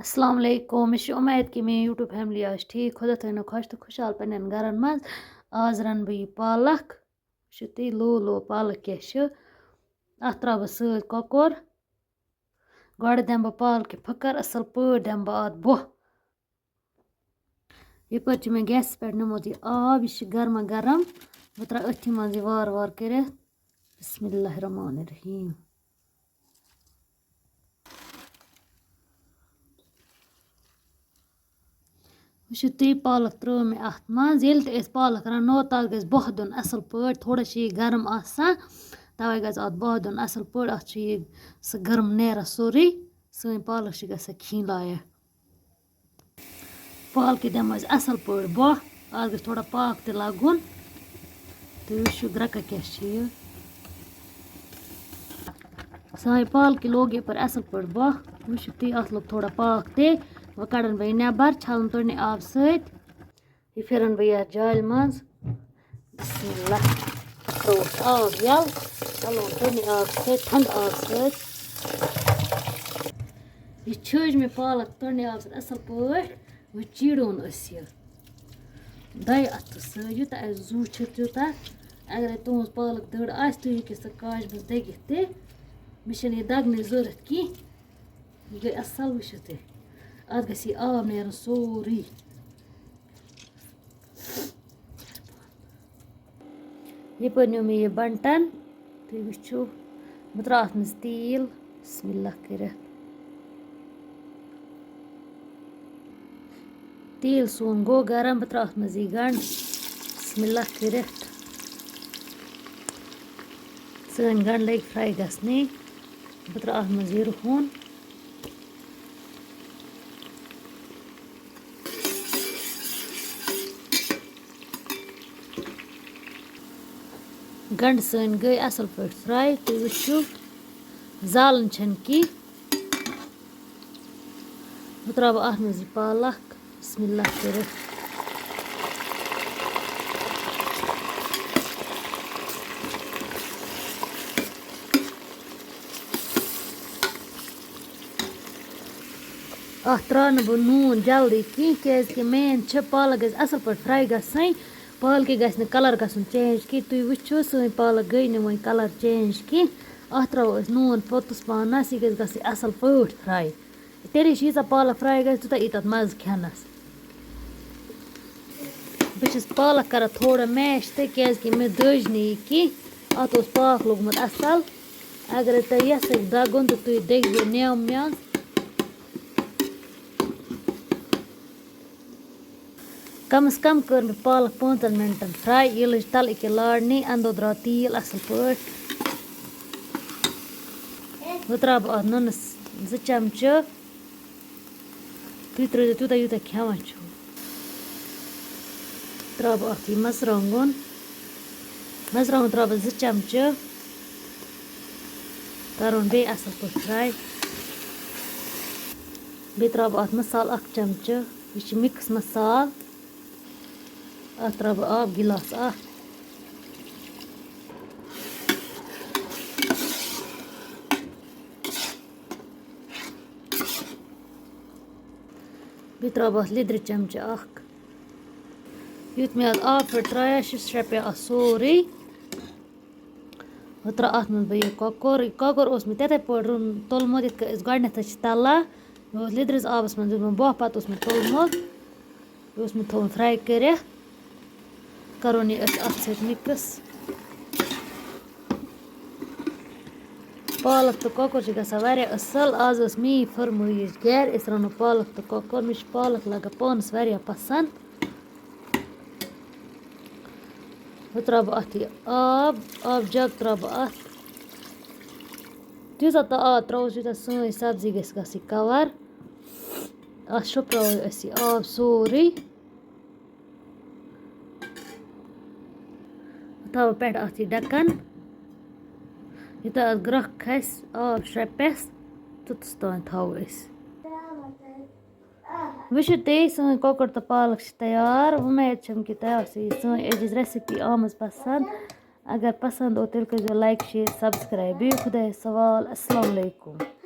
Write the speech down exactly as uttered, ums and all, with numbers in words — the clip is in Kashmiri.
السلام علیکم، مےٚ چھِ اُمید کہِ میٛٲنۍ YouTube family آسہِ ٹھیٖک، خۄدا تھٲینو خۄش تہٕ خۄشحال پنٛنٮ۪ن گَرَن منٛز۔ آز رَنہٕ بہٕ یہِ پالک، وٕچھِو تُہۍ لو لو پالک کیٛاہ چھِ۔ اَتھ ترٛاوٕ بہٕ سۭتۍ کۄکُر، گۄڈٕ دِمہٕ بہٕ پالکہِ پھٕکَر، اَصٕل پٲٹھۍ دِمہٕ بہٕ اَتھ بۄہ۔ یَپٲرۍ چھُ مےٚ گیسَس پٮ۪ٹھ نیومُت یہِ آب، یہِ چھُ گرما گرم۔ بہٕ ترٛاوٕ أتھی منٛز یہِ وارٕ وارٕ کٔرِتھ۔ بسم اللہ الرحمن الرحیم۔ وٕچھِو تُہۍ، پالک ترٛٲو مےٚ اَتھ منٛز۔ ییٚلہِ تہِ أسۍ پالک رَنو، تَتھ گژھِ بۄہ دیُن اَصٕل پٲٹھۍ۔ تھوڑا چھِ یہِ گرم آسان، تَوَے گژھِ اَتھ بۄہ دیُن اَصٕل پٲٹھۍ۔ اَتھ چھُ یہِ سُہ گرم نیران سورُے۔ سٲنۍ پالک چھِ گژھان کھیٚنۍ لایق۔ پالکہِ دِمو أسۍ اَصٕل پٲٹھۍ بۄہ۔ اَتھ گژھِ تھوڑا پاکھ تہِ لَگُن۔ تُہۍ وٕچھِو گرٛٮ۪کہٕ کیٛاہ چھِ یہِ۔ سانہِ پالکہِ لوگ یَپٲرۍ اَصٕل پٲٹھۍ بۄہ۔ وٕچھِو تُہۍ، اَتھ لوٚگ تھوڑا پاکھ تہِ۔ وۄنۍ کَڑَن بہٕ یہِ نٮ۪بَر، چھَلَن تُرنہِ آبہٕ سۭتۍ۔ یہِ پھِرَن بہٕ یَتھ جالہِ منٛز۔ بسم اللہ۔ ترٛووُس آب یَلہٕ، تَلووُن تُرنہِ آبہٕ سۭتۍ، ٹھنٛڈٕ آبہٕ سۭتۍ۔ یہِ چھٲج مےٚ پالک تُرنہِ آبہٕ سۭتۍ اَصٕل پٲٹھۍ۔ وۄنۍ چیٖرون أسۍ یہِ دۄیہِ اَتھٕ سۭتۍ، یوٗتاہ اَسہِ زُو چھِ تیوٗتاہ۔ اَگرَے تُہٕنٛز پالک دٔر آسہِ، تُہۍ ہیٚکِو سۄ کاجہِ منٛز دٔگِتھ تہِ۔ مےٚ چھَنہٕ یہِ دَگنٕچ ضوٚرَتھ کینٛہہ۔ یہِ گٔے اَصٕل، وٕچھِو تُہۍ۔ اَتھ گژھِ یہِ آب نیرُن سورُے۔ یَپٲرۍ نیوٗ مےٚ یہِ بَنٹَن، تُہۍ وٕچھِو۔ بہٕ ترٛاوٕ اَتھ منٛز تیٖل، بسم اللہ کٔرِتھ۔ تیٖل سون گوٚو گرم، بہٕ ترٛاوٕ اَتھ منٛز یہِ گَنٛڈٕ، بسم اللہ کٔرِتھ۔ سٲنۍ گَنٛڈٕ لٔگۍ fry گژھنہِ، بہٕ ترٛاوٕ اَتھ منٛز یہِ رُہُن۔ گنٛڈٕ سٲنۍ گٔے اَصٕل پٲٹھۍ fry، تُہۍ وٕچھِو، زالٕنۍ چھَنہٕ کینٛہہ۔ وۄنۍ ترٛاوٕ بہٕ اَتھ منٛز یہِ پالک، بسم اللہ کٔرِتھ۔ اَتھ ترٛاوٕ نہٕ بہٕ نوٗن جلدی کینٛہہ، کیٛازِکہِ main چھِ پالک گژھِ اَصٕل پٲٹھۍ fry گژھٕنۍ۔ پالکہِ گژھِ نہٕ colour گژھُن change کینٛہہ۔ تُہۍ وٕچھِو، سٲنۍ پالک گٔے نہٕ وۄنۍ colour change کینٛہہ۔ اَتھ ترٛاوو أسۍ نوٗن پوٚتُس پانَس، یہِ گژھِ گژھٕنۍ اَصٕل پٲٹھۍ fry۔ تیٚلے چھِ ییٖژاہ پالک fry گژھِ، تیوٗتاہ یی تَتھ مَزٕ کھٮ۪نَس۔ بہٕ چھَس پالک کَران تھوڑا mash تہٕ، کیٛازِکہِ مےٚ دٔج نہٕ یہِ کینٛہہ۔ اَتھ اوس پاکھ لوٚگمُت اَصٕل۔ اگرے تۄہہِ یَتھ سۭتۍ دَگُن تہٕ تُہۍ دٔگزیو نیمہٕ منٛز۔ کم از کم کٔر مےٚ پالک پانٛژن مِنٹن fry۔ یہِ لٔج تَلہٕ أکیٛاہ لارنہِ، اَندو درٛاو تیٖل اَصٕل پٲٹھۍ۔ وۄنۍ ترٛاوٕ بہٕ اَتھ نُنَس زٕ چمچہٕ۔ تُہۍ ترٛٲیزیو تیوٗتاہ، یوٗتاہ کھٮ۪وان چھِو۔ ترٛاوٕ بہٕ اَتھ یہِ مَرژٕوانٛگُن۔ مَرژٕوانٛگُن ترٛاوٕ بہٕ زٕ چمچہٕ۔ کَرُن بیٚیہِ اَصٕل پٲٹھۍ fry۔ بیٚیہِ ترٛاوٕ بہٕ اَتھ مصالہٕ اَکھ چمچہٕ۔ یہِ چھِ mix مصالہٕ۔ اَتھ ترٛاوٕ بہٕ آب گِلاس اَکھ۔ بیٚیہِ ترٛاوٕ بہٕ اَتھ لیٚدرِ چمچہٕ اَکھ۔ یُتھ مےٚ اَتھ آب پھِٹ ترٛایہِ، سُہ شرٛپہِ اَتھ سورُے۔ وۄنۍ ترٛاو اَتھ منٛز بہٕ یہِ کۄکُر۔ یہِ کۄکُر اوس مےٚ تِتھَے پٲٹھۍ رُن-، توٚلمُت، یِتھ کٔنۍ أسۍ گۄڈٕنٮ۪تھ چھِ تَلان۔ مےٚ اوس لیٚدرِس آبَس منٛز دیُتمُت بۄہ، پَتہٕ اوس مےٚ توٚلمُت۔ یہِ اوس مےٚ تھوٚومُت fry کٔرِتھ۔ کَرون یہِ أسۍ اَتھ سۭتۍ mix۔ پالک تہٕ کۄکُر چھِ گژھان واریاہ اَصٕل۔ آز ٲس میٛٲنۍ فرمٲیِش گَرِ، أسۍ رَنو پالک تہٕ کۄکُر۔ مےٚ چھِ پالک لَگان پانَس واریاہ پَسنٛد۔ وۄنۍ ترٛاوٕ بہٕ اَتھ یہِ آب، آب jug ترٛاوٕ بہٕ اَتھ۔ تیوٗتاہ تہٕ آب ترٛاووس، یوٗتاہ سٲنۍ سبزی گژھِ گژھٕنۍ cover۔ اَتھ شۄپراوو أسۍ یہِ آب سورُے۔ تھاوو پٮ۪ٹھ اَتھ یہِ ڈَکَن۔ یوٗتاہ اَتھ گرٛٮ۪کھ کھَسہِ، آب شرٛپٮ۪س، توٚتَس تام تھاوو أسۍ۔ وٕچھِو تُہۍ، سٲنۍ کۄکُر تہٕ پالک چھِ تیار۔ اُمید چھَم کہِ تۄہہِ آسہِ یہِ سٲنۍ عزیٖز recipe آمٕژ پَسنٛد۔ اگر پَسنٛد آو، تیٚلہِ کٔرۍزیو like، share، subscribe۔ بِہِو خۄدایَس حوال۔ السلام علیکُم۔